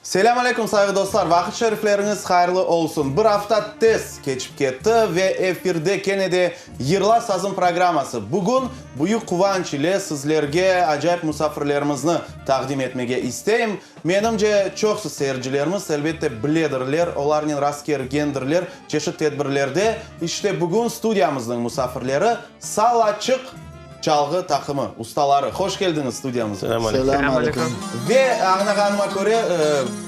Selâm aleyküm, sayğı dostlar! Vaqıt şerifleriñiz hayırlı olsun! Bir afta tez keçip ketti ve efirde kene de Yırla sazım programması. Bugün büyük quvanç ile sizlerge acayip musafirlerimizni taqdim etmege isteyim. Menimce, çoqsu seyircilerimiz, elbette, biledirler, olarnen rastkergendirler çeşit tedbirlerde. İşte, bugün studiyamıznıñ musafirleri, Salaçıq çalğı taqımı ustaları. Hoş keldiñiz studiyamızğa. Selâm aleyküm. Selâm aleyküm. Ve añlağanıma köre,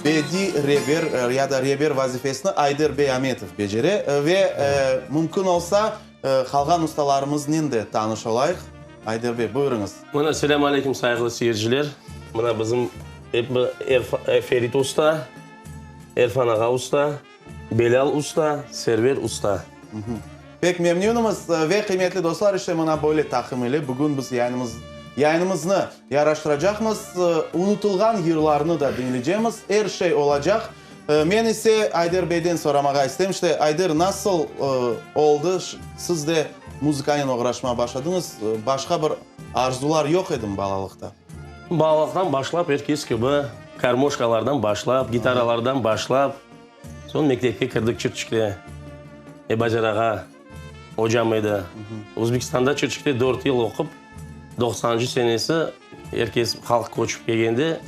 bediy reber ya da reber vazifesini Ayder bey Ametov becere. Ve mümkün olsa, qalğan ustalarımıznen de tanış olayıq. Ayder bey, buyurıñız. Mına, selâm aleyküm, sayğılı seyirciler. Mına bizim ep Ferit usta, Erfan ağa usta. Belâl usta, Server usta. Pek memnünimiz ve qıymetli dostlar, işte mına böyle taqım ile bugün biz yayınımız, yayınımıznı yaraştıracaqmız, unutılğan yırlarnı da diñleycemiz, er şey olacaq. Men ise Ayder beyden soramağa isteyim, işte Ayder, nasıl oldı, siz de muzıkanen oğraşmağa başladıñız, başqa bir arzular yoq edimi balalıqta? Balalıqtan başlap er kes kibi garmoşkalardan başlap, gitaralardan başlap, soñ mektepke kirdik Çirçikte. Ebazer ağa ocam edi. Özbekistanda Çirçikte dört yıl oqup, doqsanıncı senesi er kes, halq köçip kelgende,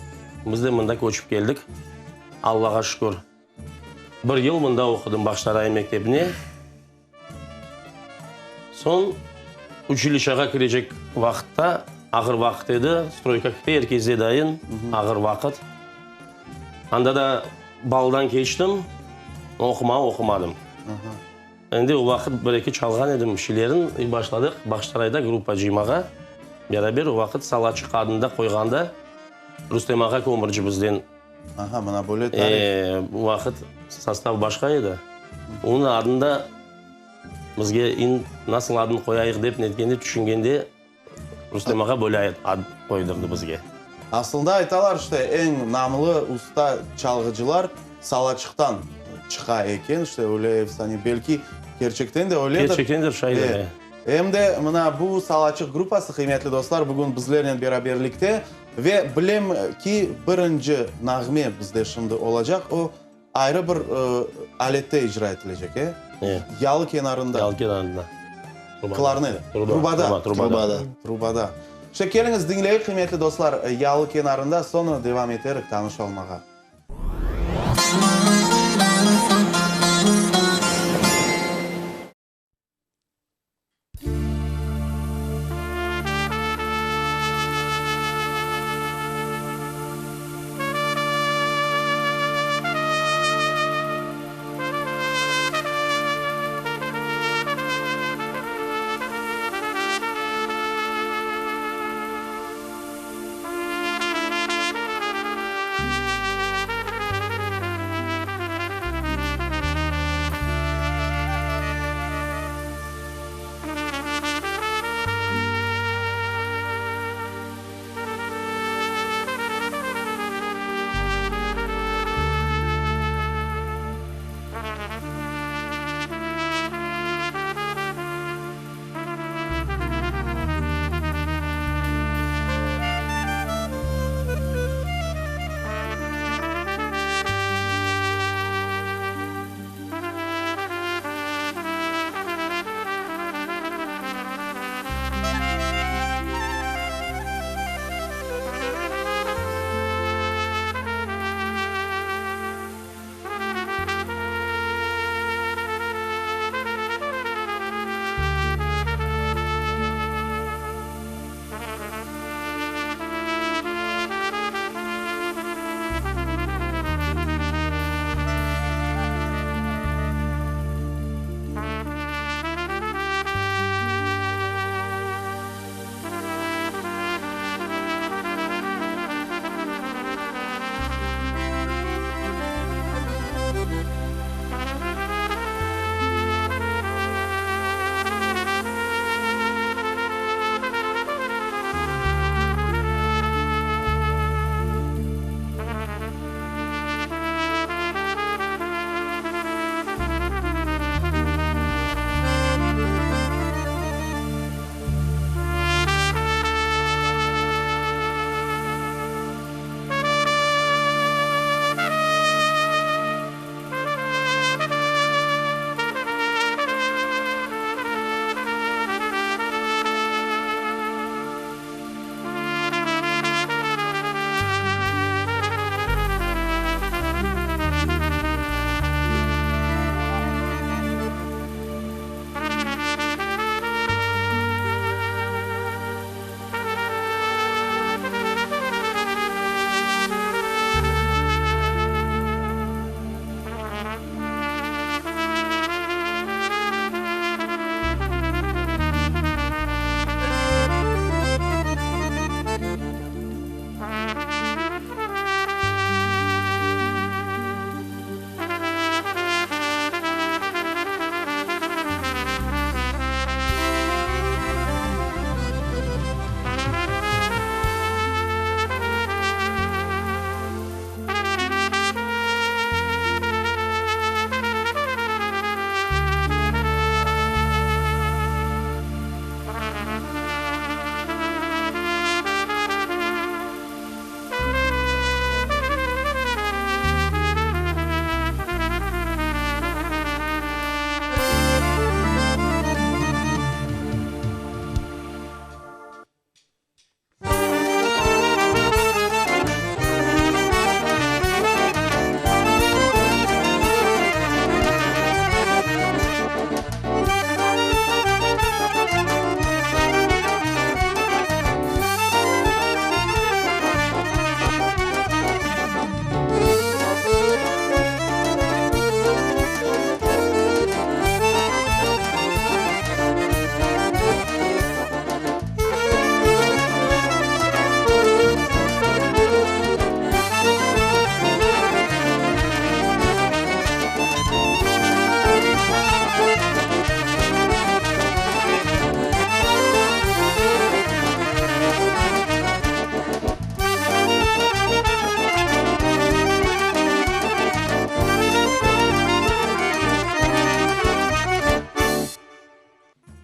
biz de mında köçip keldik, Allağa şükür. Bir yıl mında oqudım Bağçasaray mektebine. Soñ uçilişağa kirecek vaqıtta, ağır vaqıt edi, stroyka kite, er kezde dayın, ağır vaqıt. Anda da baldan keçtim, oqumağa oqumadım. Endi o vaqıt bir-eki çalğan edim şilerin, i başladıq Bağçasarayda gruppa cıymağa. Beraber o vaqıt Salaçıq adını da qoyğanda, Rustem ağa Kömürci bizden Aha, mına böyle tarif. E, bu vaqıt sostav başqa edi. Onıñ adını da bizge in nasıl adını qoyayıq dep netkende, tüşüngende Rustem ağa böyle ad qoydurdı bizge. Aslında aytalar işte, eñ namlı usta çalğıcılar Salaçıqtan çıqa eken, işte öyle efsane. Belki kerçekten de öyledir. Kerçekten de şaydır, e. Em de mına bu Salaçıq gruppası, qıymetli dostlar, bugün bizlernen beraberlikte. Ve bilem ki, birinci nağme bizde şimdi olacaq, o, ayrı bir alette icra etilecek, e? E. Yalı kenarında. Yalı kenarında. Klarnet. Trubada. Trubada. Trubada. Trubada. İşte, keliñiz, diñleyik, qıymetli dostlar, Yalı kenarında, soñra devam eterik tanış olmağa.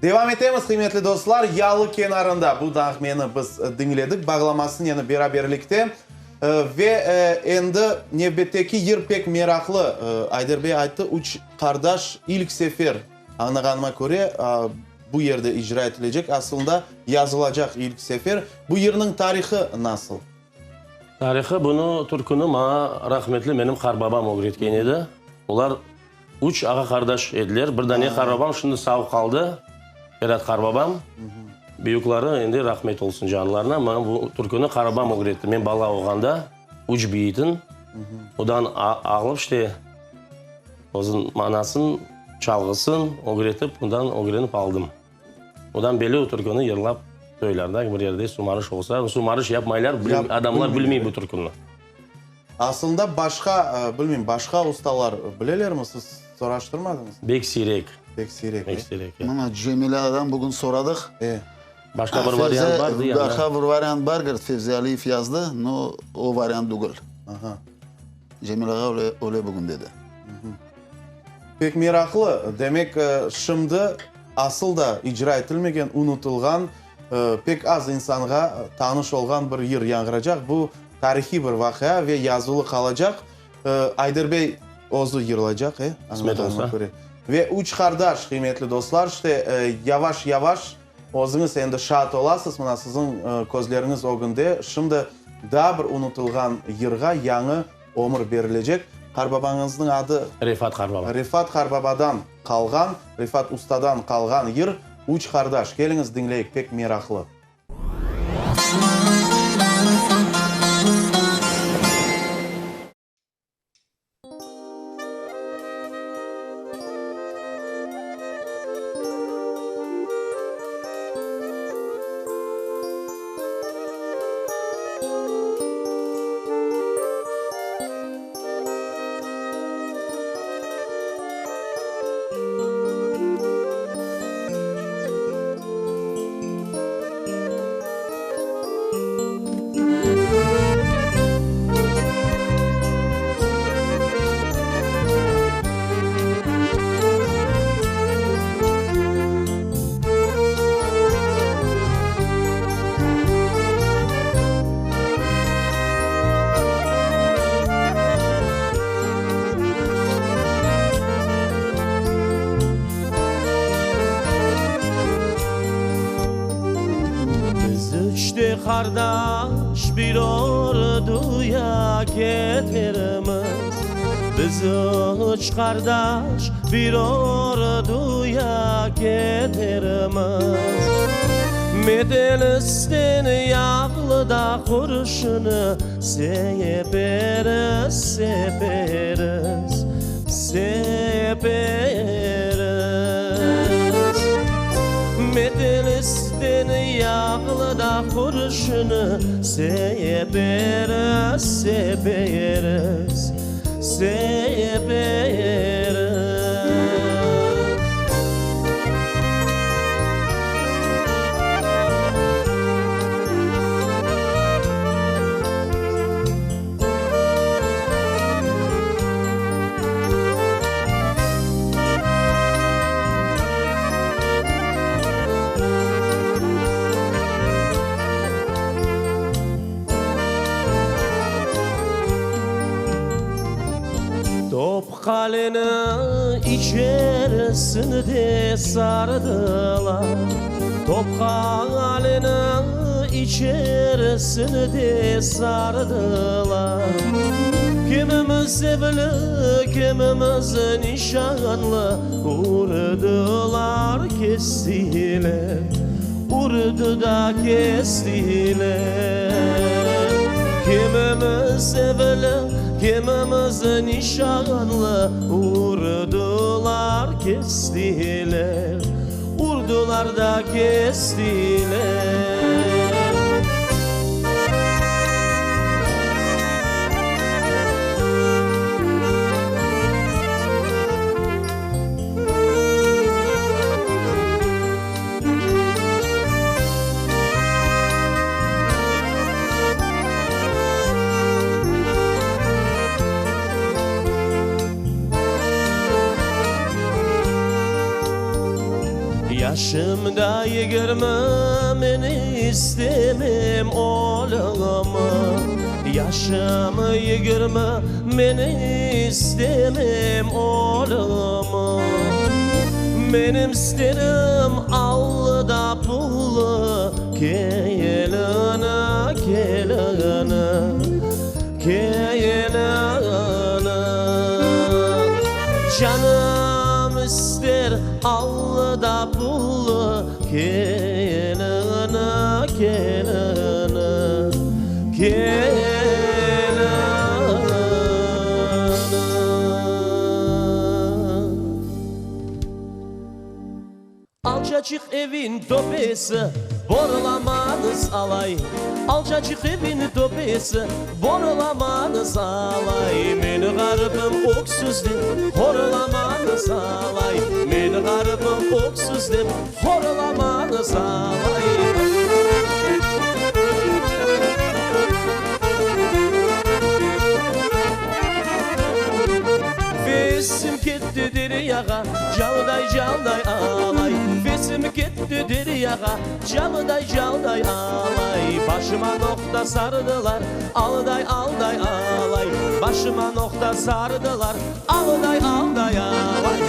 Devam etemiz, qıymetli dostlar, Yalı kenarında bu nağmeni biz diñledik, bağlamasınen beraberlikte. Ve endi nevbetteki yır pek meraqlı, Ayder bey ayttı, üç qardaş ilk sefer, añlağanıma köre, bu yerde icra etilecek, aslında yazılacaq ilk sefer. Bu yırnıñ tarihı nasıl? Tarihı, bunı, türküni maña rahmetli menim qarbabam ögretken edi. Olar üç ağa-qardaş ediler. Bir dane qarbabam şimdi sağ qaldı, Ferat qarbabam. Büyükleri endi rahmet olsun canlarına. Maña bu türküni qarbabam ögretti. Men bala olğanda, üç beyitin odan alıp işte özüniñ manasın, çalğısın ögretip, ondan ögrenip aldım. Odan belli o türküni yırlap toylarda, bir yerde sumarış olsa, sumarış yapmaylar, adamlar bilmey bu türküni. Aslında başqa, bilmeyim, başqa ustalar bilelermi, siz soraştırmadıñız? Bek siyrek. Bek siyrek, Bek siyrek, e. Mına Cemile ağam bugün soradıq. E. Başqa bir variant bar, dey, Başqa bir variant bar, govorit, Fevzi Aliyev yazdı, no o variant degil. Aha. Cemil ağa öyle, öyle bugün dedi. Pek meraqlı. Demek, şimdi asıl da icra etilmegen, unutılğan, pek az insanğa tanış olğan bir yır yañğıracaq. Bu tarihiy bir vaqia ve yazılı qalacaq. Ayder bey özü yırlaycaq, e, añlağanıma köre. Ve üç qardaş, qıymetli dostlar, işte, yavaş-yavaş özüñiz endi şaat olasız, mına siziñ közleriñiz ögünde şimdi daa bir unutılğan yırğa yañı ömür berilecek. Qarbabañıznıñ adı? Refat qarbaba. Refat qarbabadan qalğan, Refat ustadan qalğan yır Üç qardaş. Keliñiz diñleyik, pek meraqlı. Biz üçte qardaş bir orduya ketermiz, Biz üç qardaş bir orduya ketermiz. Metelisten yağlı da qurşunı seperiz, seperiz, seperiz. Metelisten yağlı da qurşunı seperiz, seperiz, seperiz. Topqaleniñ içerisinde sardılar, Topqaleniñ içerisinde sardılar. Kimimiz evli, kimimiz nişanlı, Urdılar, kestiler, urdı da kestiler. Kimimiz evli, kimimiz nişanlı, Urdılar, kestiler, urdılar da kestiler. Yaşım da 20, men istemem ölümi. Yaşım 20, men istemem ölümi. Menim isterim allı da pullı kelini, kelini, kelini. Canım ister allı da pullı kelini, kelini, kelini. Alçaçıq evin töpesi, borlamanız alay. Alçaçıq evin töpesi, borlamanız alay. Meni ğaripim öksüz dep, horlamanız alay. Meni ğaripim öksüz dep, horlamanız alay. Fesim ketti deryağa, calday, calday alay. Fesim ketti deryağa, calday, calday alay. Başıma noqta sardılar, alday, alday alay. Başıma noqta sardılar, alday, alday alay.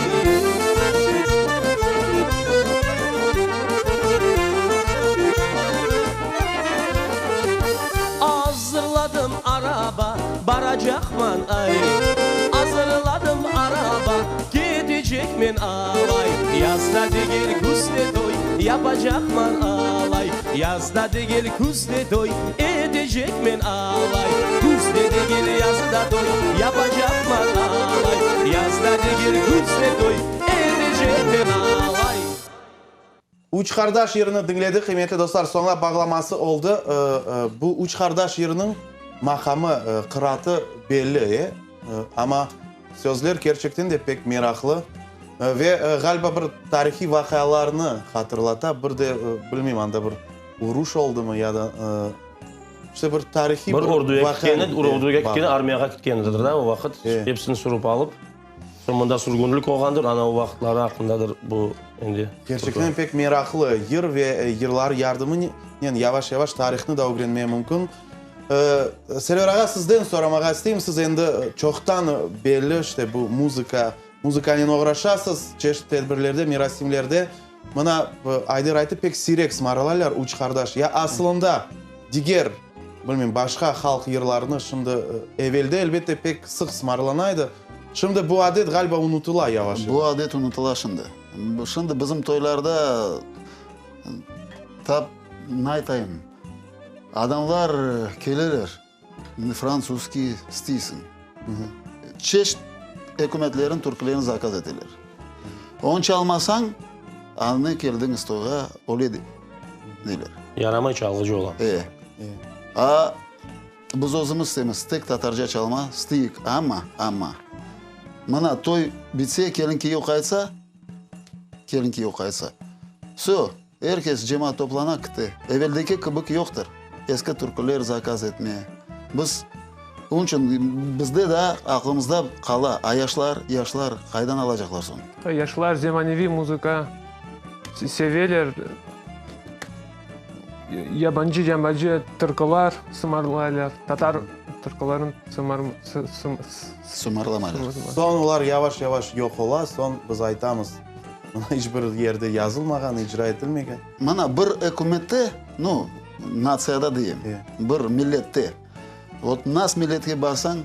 Azırladım araba, baracaqman ay. Azırladım araba, ketecekmen alay. Yazda degil, küzde toy yapacaqman alay. Yazda degil, küzde toy etecekmen alay. Küzde degil, yazda toy yapacaqman alay. Yazda degil, küzde toy etecekmen alay. Üç qardaş yırını diñledik, qıymetli dostlar, soñra bağlaması oldı. Bu Üç qardaş yırınıñ maqamı, qıratı belli, e? Amma sözler kerçekten de pek meraqlı ve, ğaliba, bir tarihiy vaqialarnı hatırlata. Bir de, bilmeyim, anda bir uruş oldımı ya da, işte, bir tarihiy bir orduya kitkeni, orduya kitkeni, armiyağa kitkenidir da o vaqıt, episini sürüp alıp. Soñ mında sürgünlik olğandır, ana o vaqıtları aqqındadır bu endi. Kerçekten pek meraqlı yır ve yırlar yardımınen yavaş-yavaş tarihnı da ögrenmeye mümkün. Server ağa, sizden soramağa isteyim, siz endi çoqtan belli işte bu muzıka, muzıkanen oğraşasız, çeşit tedbirlerde, merasimlerde. Mına, Ayder ayttı, pek siyrek sımarlalar Üç qardaş. Ya asılında diger, bilmeyim, başqa halq yırlarını şimdi, evelde, elbette, pek sıq sımarlana edi. Şimdi bu adet, ğaliba, unutıla yavaş-yavaş. Bu adet unutıla şimdi. Şimdi bizim toylarda tap, ne aytayım, adamlar keleler, fransuzskiy isteysiñ. Çeşit ükümetlerin türkülerini zakaz eteler. Onı çalmasañ, a ne keldiñiz toyğa, öyle deyler. Yaramay çalğıcı ola. E. A biz özümiz istemiz, tek tatarca çalma isteyik, amma, amma, mına toy bitse, kelin-kiyev qaytsa, kelin-kiyev qaytsa, vsö, er kes cemaat toplana, kite. Eveldeki kibik yoqtır, eski türküler zakaz etme. Biz, onıñ içün bizde daa aqlımızda qala, a yaşlar, yaşlar qaydan alacaqlar soñ? Yaşlar zemaneviy muzıka seveler. Yabancı, yabancı tırkılar sımarlaylar, tatar tırkıların sımar, Sımarlamaylar. Soñ olar yavaş-yavaş yoq ola, soñ biz aytamız, mına iç bir yerde yazılmağan, icra etilmegen. Mına bir ükümette, nu, natsiyada deyim, bir millette, vot nas milletke barsañ,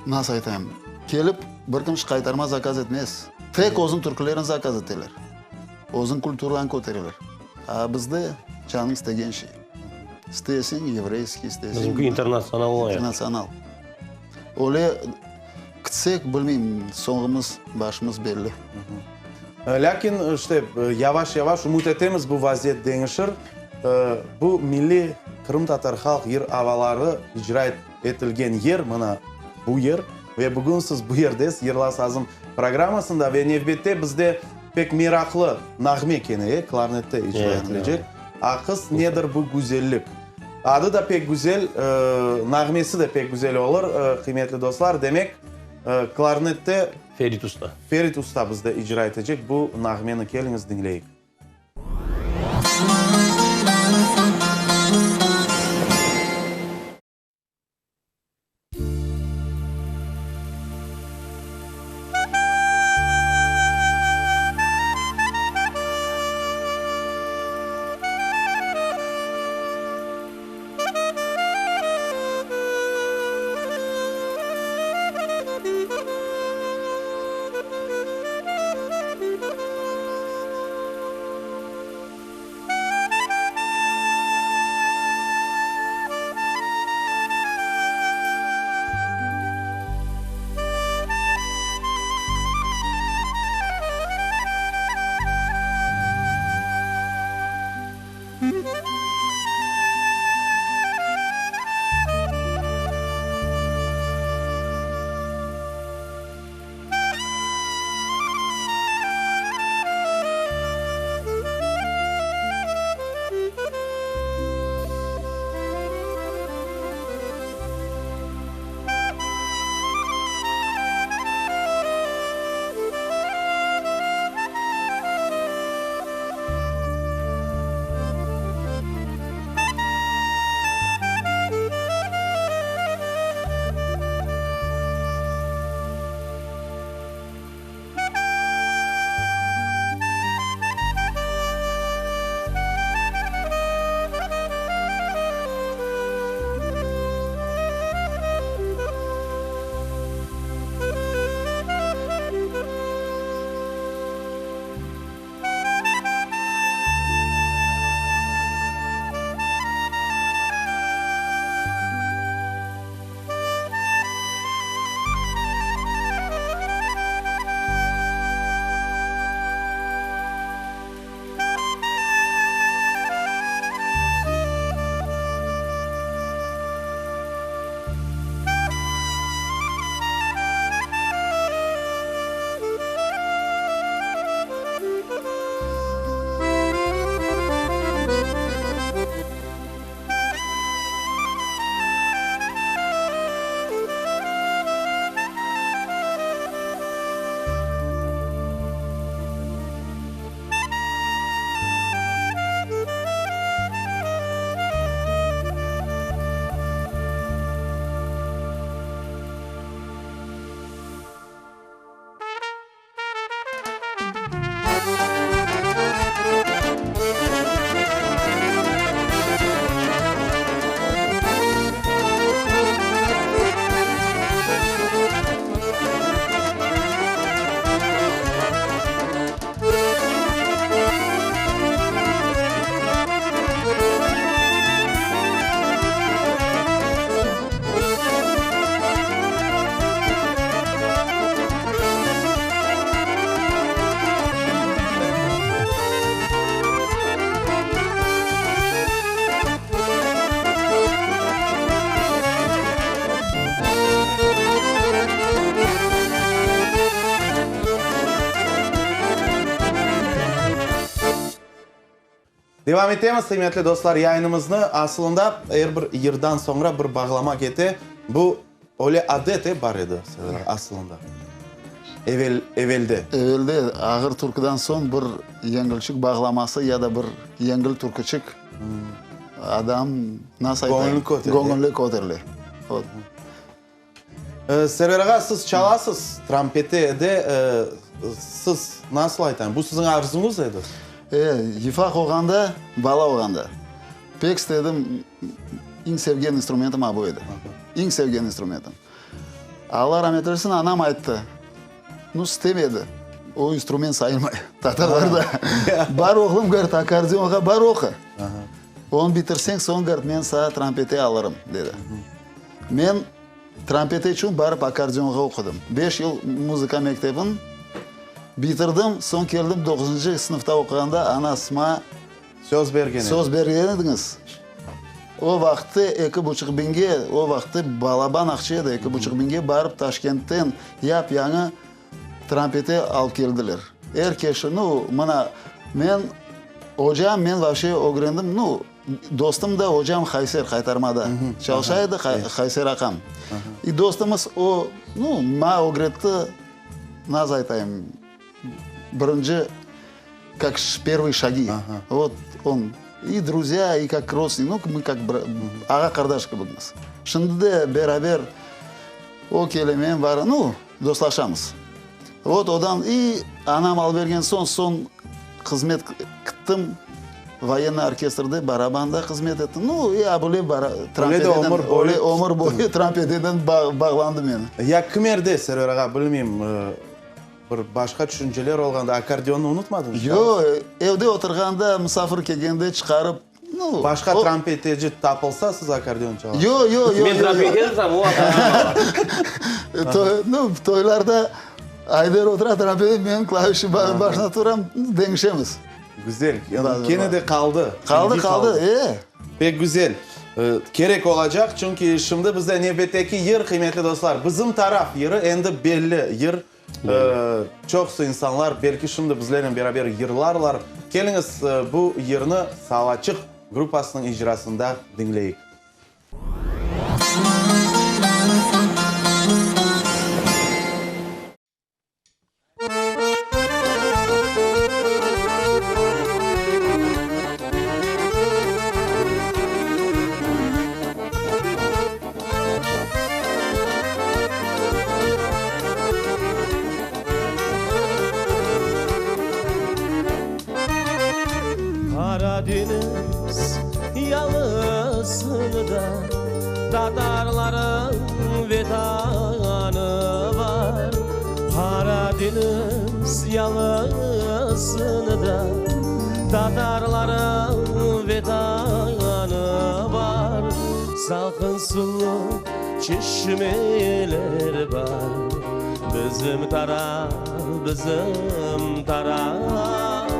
nas aytayım, kelip bir kim qaytarma zakaz etmez. Tek özüniñ türkülerini zakaz eteler. Özüniñ kulturanı kötereler. A bizde canıñ istegen şey. İsteysiñ yevreyskiy, isteysiñ. Bizimki internatsional ola. İnternasional. Öyle kitsek, bilmeyim, soñumız, başımız belli. Lâkin, işte, yavaş-yavaş ümüt etemiz, bu vaziyet deñişir. Bu milliy qırımtatar halq yır avaları icra etilgen yer, mına bu yer. Ve bugün siz bu yerdesiz, Yırla sazım programmasında ve nevbette bizde pek meraqlı nağme kene, e, klarnette icra etilecek. Aqız, nedir bu güzellik? Adı da pek güzel, nağmesi de pek güzel olur, qıymetli dostlar. Demek. Klarnette Ferit usta. Ferit usta bizde icra etecek bu nağmeni keliñiz diñleyik. Devam etemiz, qıymetli dostlar, yayınımıznı. Asılında, er bir yırdan soñra bir bağlama kete. Bu öyle adet, e, bar edi, asılında, evel, evelde. Evelde ağır türküden soñ bir yengilçik bağlaması ya da bir yengil türküçik adam, nasıl aytayım, göñülli köterile. Vot. Server ağa, siz çalasız trampete de, siz, nasıl aytayım, bu siziñ arzuñız edi? E, yufaq olğanda, bala olğanda, pek istedim, eñ sevgen instrumentim a bu edi. Eñ sevgen instrumentim. Alla rahmet eylesin, anam ayttı, nu, istemedi, o instrument sayılmay tatarlarda. Bar, oğlum, govorit, akkordeonğa bar oqu. Onı bitirseñ, soñ, govorit, men saña trampete alırım, dedi. Men trampete içün barıp akkordeonğa oqudım. Beş yıl muzıka mektebin bitirdim, soñ keldim doquzıncı sınıfta oquğanda anasıma Söz bergen ediñ. Söz bergen ediñiz. O vaqıtte eki buçuq biñge, o vaqıtte balaban aqça edi, eki buçuq biñge barıp Taşkentten yap-yañı trampete alıp keldiler. Er keş, nu, mına, men, ocam, men vapşe ögrendim, nu. Dostum da, ocam Hayser Haytarmada çalışa edi, Hayser aqam. I dostumız o, nu, maña ögretti, naz aytayım, birinci, kak pervıy şagi. Vot, on, i druzya, i kak rodstvennik, nu, mı kak ağa-qardaş kibikmiz. Şimdi de beraber o kele, men baram, nu, dostlaşamız. Vot, odan, i anam alıp bergen soñ, soñ hızmet kittim. Voyennıy orkestrde barabanda hızmet ettim. Nu, ya böyle trampeteden, öyle ömür boyu trampeteden bağlandı meni. Ya kimerde, Server ağa, bilmeyim, bir başqa tüşünceler olğanda akkordeonnı unutmadıñız? Yoq, evde oturğanda, misafir kelgende çıqarıp, nu. Başqa trampeteci tapılsa, siz akkordeon çalasıñız? Yoq, yoq, yoq. Men trampeteci tutam, o akkordeon çala. Nu, toylarda Ayder otura trampetede, men klavişniñ başında turam, deñişemiz. Güzel. Kene de qaldı. Qaldı, qaldı, e. Pek güzel. Kerek olacaq, çünki şimdi bizde nevbetteki yır, qıymetli dostlar, Bizim taraf yırı, endi belli yır. Çoqusı insanlar belki şimdi bizlernen beraber yırlarlar. Keliñiz, bu yırnı Salaçıq gruppasınıñ icrasında diñleyik. Qara deñiz yalısında tatarlarıñ Vetanı bar. Qara deñiz yalısında tatarlarıñ Vetanı bar. Salqın suvlu çeşmeler bar. Bizim taraf, bizim taraf.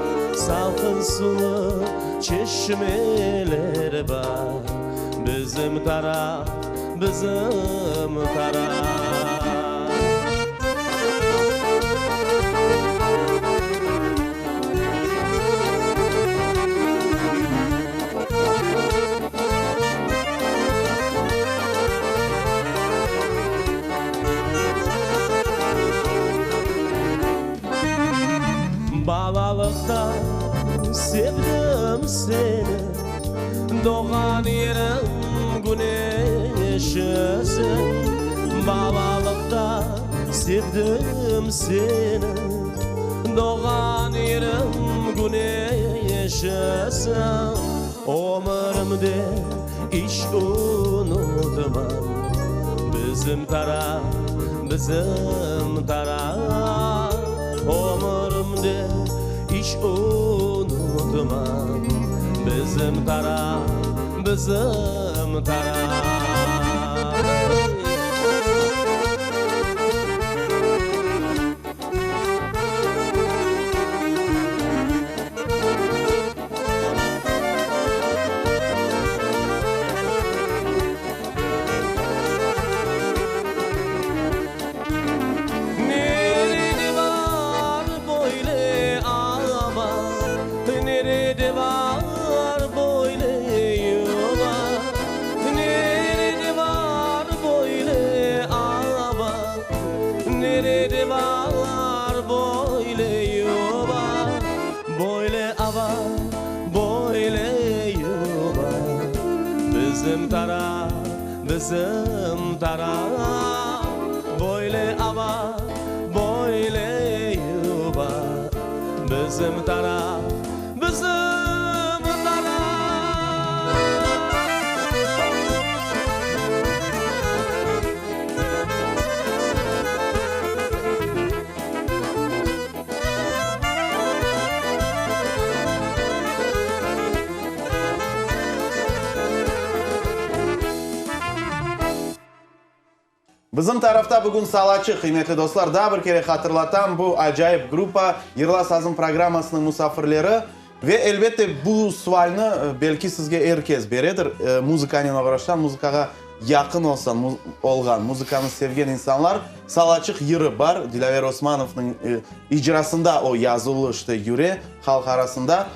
Salqın suvlu çeşmeler bar. Bizim taraf, bizim taraf. Balalıqta sevdim seni, Doğğan yerim küneşisiñ. Balalıqta sevdim seni, Doğğan yerim küneşisiñ. Ömürimde iç unutmam, Bizim taraf, bizim taraf. Ömürimde iç unutmam, Bizim taraf, bizim taraf. Nerede bar böyle ava, Nerede bar böyle yuva, Nerede bar böyle ava, Nerede bar böyle yuva, Böyle ava, böyle yuva, Bizim taraf, bizim taraf. Böyle ava, böyle yuva, Bizim taraf, bizim taraf. Bizim tarafta bugün Salaçıq, qıymetli dostlar, daa bir kere hatırlatam, bu acayip gruppa Yırla sazım programmasınıñ musafirleri. Ve, elbette, bu sualni belki sizge er kes beredir, muzıkanen oğraşqan, muzıkağa yaqın olsan, olğan, muzıkanı sevgen insanlar, Salaçıq yırı bar, Dilâver Osmanovnıñ icrasında o yazılı, işte, yüre halq arasında.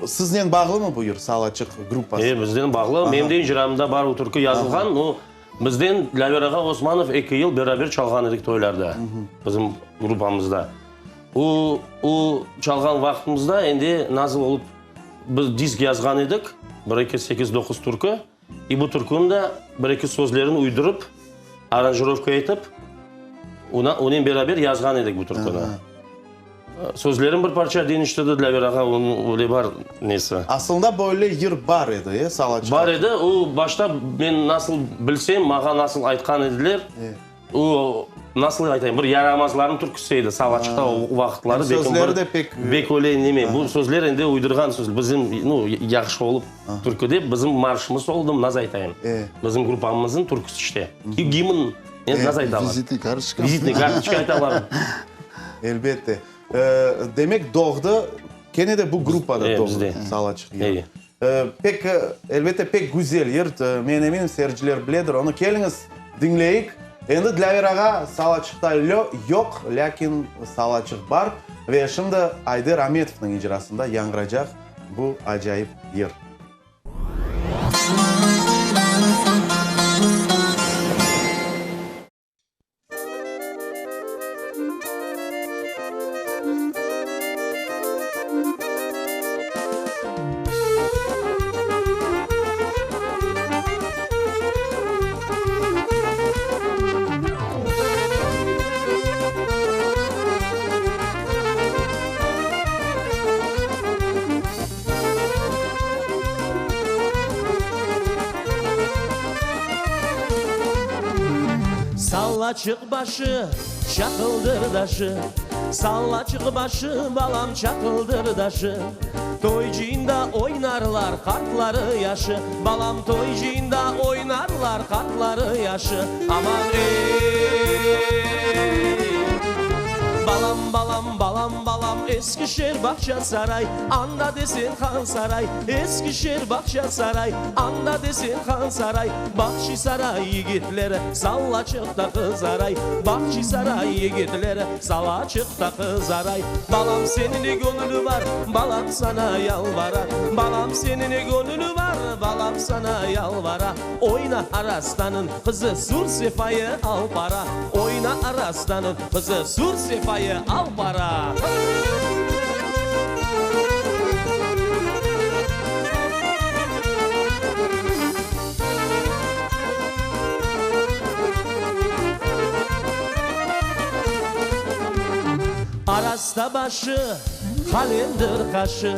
Siznen bağlımı bu yır, Salaçıq gruppası? E, bizden bağlı. Menim de icramda bar o türkü yazılğan. No, bizden Dlâver ağa Osmanov eki yıl beraber çalğan edik toylarda, bizim gruppamızda. O, o çalğan vaqtımızda endi nasıl olıp biz disk yazğan edik, bir, eki, sekiz, doquz türkü. İ bu türküniñ de bir-eki sözlerini uydurıp, aranjirovka etip, ona, onen beraber yazğan edik bu türküni. Sözlerini bir parça deñiştirdi Dlâver ağa, onıñ öyle bar nesi. Aslında böyle yır bar edi, e, Salaçıq? Bar edi. O, başta men nasıl bilsem, maña nasıl aytqan ediler, O, nasıl aytayım, bir yaramazlarnıñ türküsi edi Salaçıqta o vaqıtları. Sözleri de pek... Bek öyle neme, bu sözler endi uydurğan söz, bizim, nu, yahşı olıp türkü dep, bizim marşımız oldı, nasıl aytayım, bizim gruppamıznıñ türküsi işte, gimn, endi nasıl aytalar? Vizitnıy kartoçka. Vizitnıy kartoçka aytalar. Elbette. Demek, doğdı, kene de bu gruppada doğdı Salaçıq yırı. Pek, elbette, pek güzel yır. Men eminim, seyirciler biledir onı. Keliñiz, diñleyik. Endi Dlâver ağa Salaçıqta yoq, lâkin Salaçıq bar. Ve şimdi Ayder Ametovnıñ icrasında yañğıracaq bu acayip yır. Salaçıq başı, çaqıldır daşı, Salaçıq başı, balam, çaqıldır daşı. Toy cıyında oynarlar qartları, yaşı, Balam, toy cıyında oynarlar qartları, yaşı. Aman, ey! Balam, balam, balam, balam, Eskişehir Bağçasaray, Anda desen han saray, Eskişehir Bağçasaray, Anda desen han saray, Bahçisaray yigitleri Salaçıqta qızaray, Bahçisaray yigitleri Salaçıqta qızaray. Balam, seniñ ne göñüli bar, Balam, saña yalvara, Balam, seniñ ne göñüli bar, Balam, saña yalvara. Oyna, Arastanıñ qızı, Sur sefayı al para. Oyna, Arastanıñ qızı, Sur sefayı al para. Arasta başı, qalemdir qaşı,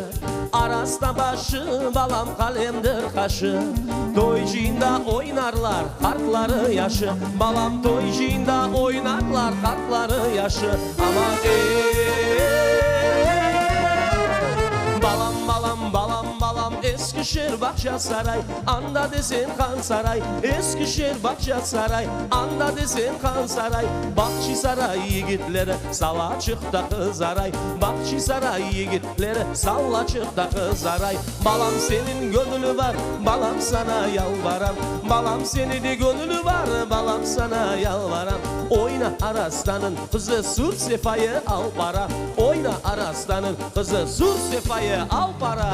Arasta başı, balam, qalemdir qaşı. Toy cıyında oynarlar qartları, yaşı, Balam, toy cıyında oynarlar qartları, yaşı. Aman, ey! Balam, balam, balam, balam, Eskişehir Bağçasaray, Anda desen han saray, Eskişehir Bağçasaray, Anda desen han saray, Bahçisaray yigitleri Salaçıqta qızaray, Bahçisaray yigitleri Salaçıqta qızaray. Balam, seniñ göñüli bar, Balam, saña yalvaram, Balam, seniñ de göñüli bar, Balam, saña yalvaram. Oyna, Arastanıñ qızı, Sur sefayı al para, Oyna, Arastanıñ qızı, Sur sefayı al para.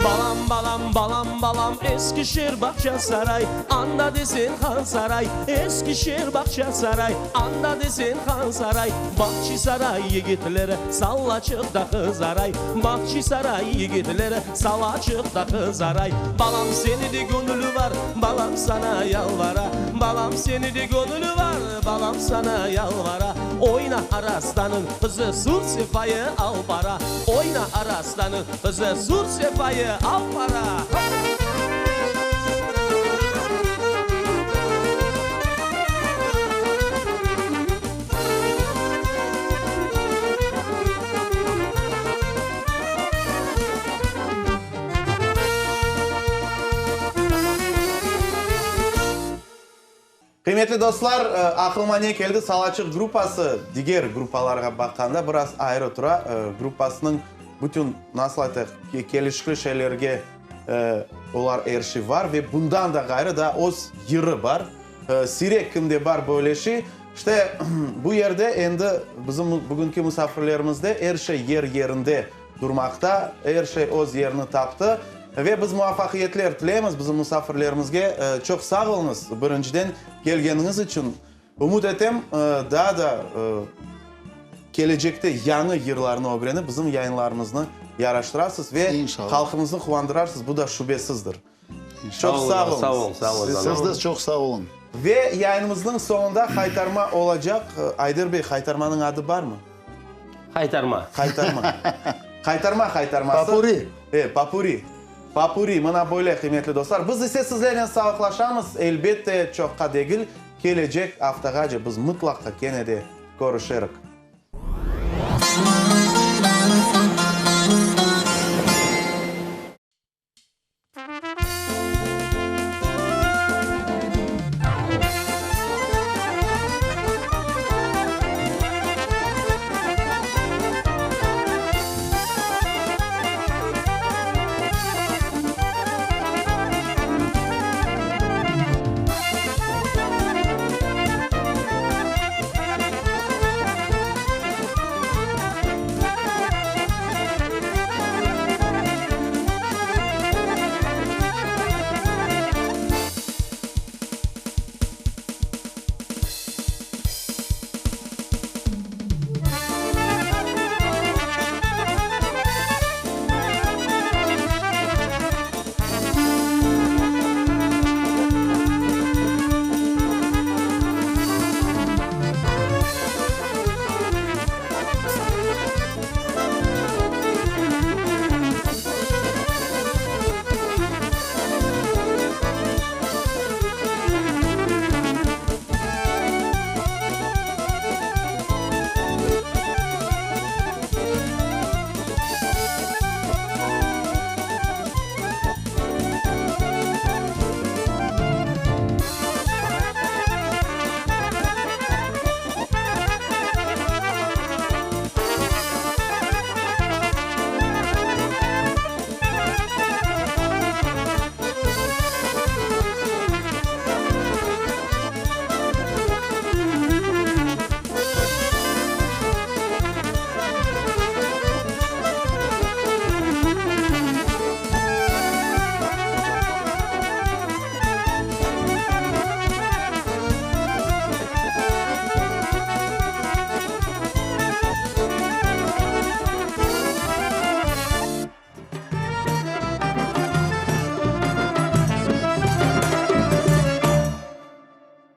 Balam, balam, balam, balam, Eskişehir Bağçasaray, Anda desen han saray, Eskişehir Bağçasaray, Anda desen han saray, Bahçisaray yigitleri Salaçıqta qızaray, Bahçisaray yigitleri Salaçıqta qızaray. Balam, seni de göñüli bar, Balam, saña yalvara, Balam, seni de göñüli bar, Balam, saña yalvara. Oyna, Arastanıñ qızı, Sur sefayı al para, Oyna, Arastanıñ qızı, Sur sefayı al para. Qıymetli dostlar, aqlıma ne keldi, Salaçıq gruppası diger gruppalarğa baqqanda biraz ayrı tura. Gruppasınıñ bütün, nasıl aytayıq, kelişikli şeylerge olar er şey var ve bundan da ğayrı daa öz yırı bar. Siyrek kimde bar böyle şey. İşte, bu yerde endi bizim bugünki musafirlerimizde er şey yer-yerinde durmaqta, er şey öz yerini taptı. Ve biz muvafaqiyetler tileymiz bizim musafirlerimizge. Çoq sağ oluñız, birinciden, kelgeniñiz içün. Ümüt etem, daa da kelecekte yañı yırlarnı ögrenip, bizim yayınlarımıznı yaraştırasız ve halqımıznı quvandırarsız, bu da şübesizdir. Çoq sağ oluñız. Sağ olun, sağ olun. Siz de çoq sağ olun. Ve yayınımıznıñ soñunda haytarma olacaq. Ayder bey, haytarmanıñ adı barmı? Haytarma. Haytarma. Haytarma haytarması. Popuri. E, popuri. Popuri. Mına böyle, qıymetli dostlar. Biz ise sizlernen sağlıqlaşamız. Elbette, çoqqa degil, kelecek aftağace biz mıtlaqqa kene de körüşerik.